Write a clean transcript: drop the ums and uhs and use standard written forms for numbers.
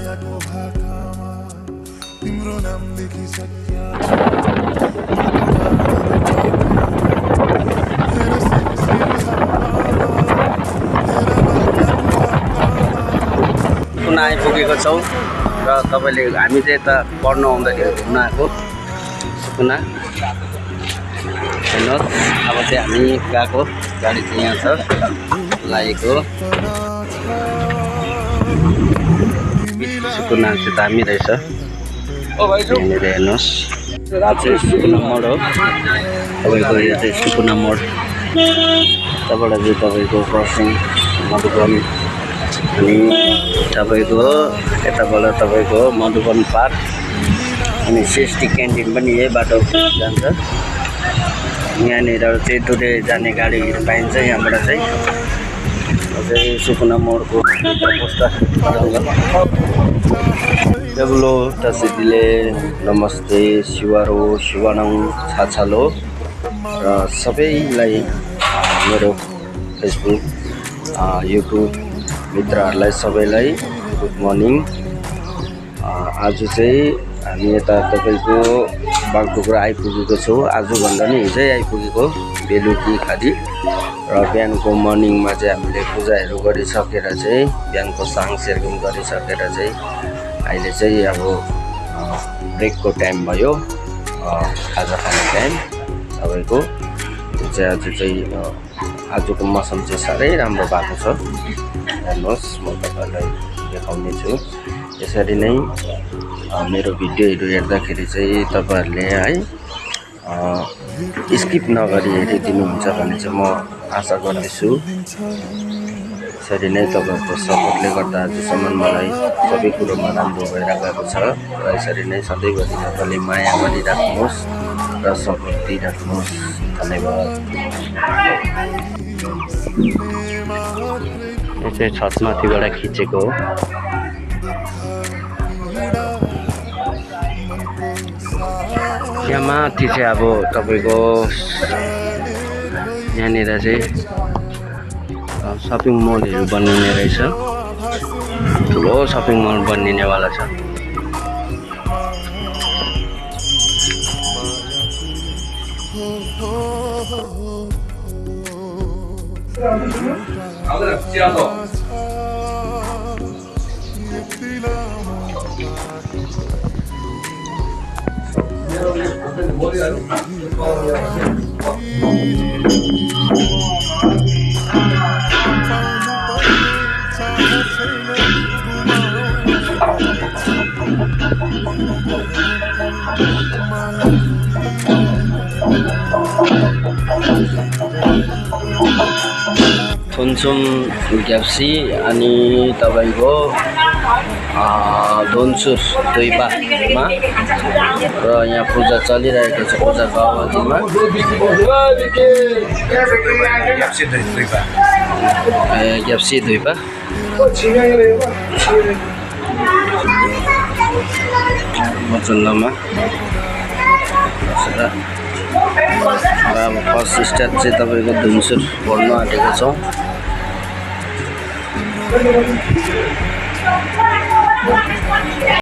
सुकुना आइपुगेको छौँ र तपाईले हामी चाहिँ यता पढ्न आउँदाखेरि घुम्न आएको सुकुना हेर्नुहोस्। अब चाहिँ हामी गएको गाडी चाहिँ यहाँ छ लागेको सुकुना चाहिँ दामी रहेछ। यहाँनिर हेर्नुहोस् चाहिँ सुकुना मोड हो तपाईँको। यो चाहिँ सुकुना मोड त्यहाँबाट चाहिँ तपाईँको क्रसिङ मधुबन अनि तपाईँको यताबाट तपाईँको मधुबन पार्क अनि सिएसटी क्यान्टिन पनि यही बाटो जान्छ। यहाँनिर चाहिँ टुडे जाने गाडीहरू पाइन्छ यहाँबाट चाहिँ। अझै सुकुना मोडको पोस्टर डेभलो तसिदिले नमस्ते शिवारो शिवानङ छाछालो र सबैलाई मेरो फेसबुक युट्युब मित्रहरूलाई सबैलाई गुड मर्निङ। आज चाहिँ हामी यता तपाईँको बागडोग्रा आइपुगेको छौँ। आजभन्दा नि हिजै आइपुगेको बेलुकी खाली र बिहानको मर्निङमा चाहिँ हामीले पूजाहरू गरिसकेर चाहिँ बिहानको साङ सेरगम गरिसकेर चाहिँ अहिले चाहिँ अब ब्रेकको टाइम भयो, खाजा खाने टाइम तपाईँको। त्यो चाहिँ आज चाहिँ आजको मौसम चाहिँ साह्रै राम्रो भएको छ। हेर्नुहोस् म तपाईँलाई देखाउने छु। यसरी नै मेरो भिडियोहरू हेर्दाखेरि चाहिँ तपाईँहरूले है स्किप नगरी हेरिदिनुहुन्छ भन्ने चाहिँ म आशा गर्दैछु। यसरी नै तपाईँहरूको सपोर्टले गर्दा आजसम्म मलाई सबै कुरोमा राम्रो भएर गएको छ र यसरी नै सधैँभरि तपाईँले माया गरिराख्नुहोस् र सपोर्ट दिइराख्नुहोस्। धन्यवाद। यो चाहिँ छतमाथिबाट खिचेको हो। यहाँ माथि चाहिँ अब तपाईँको यहाँनिर चाहिँ सपिङ मलहरू बनिने रहेछ। ठुलो सपिङ मल बनिनेवाला छ। थुन्चुम ग्याप्सी अनि तपाईँको धुन्चुर दुईपामा र यहाँ पूजा चलिरहेको छ। पूजाको अवधिमा ग्याप्सी दुईपा मचल्लामा र अब फर्स्ट स्टेप चाहिँ तपाईँको धुन्चुर भर्न आँटेको छौँ।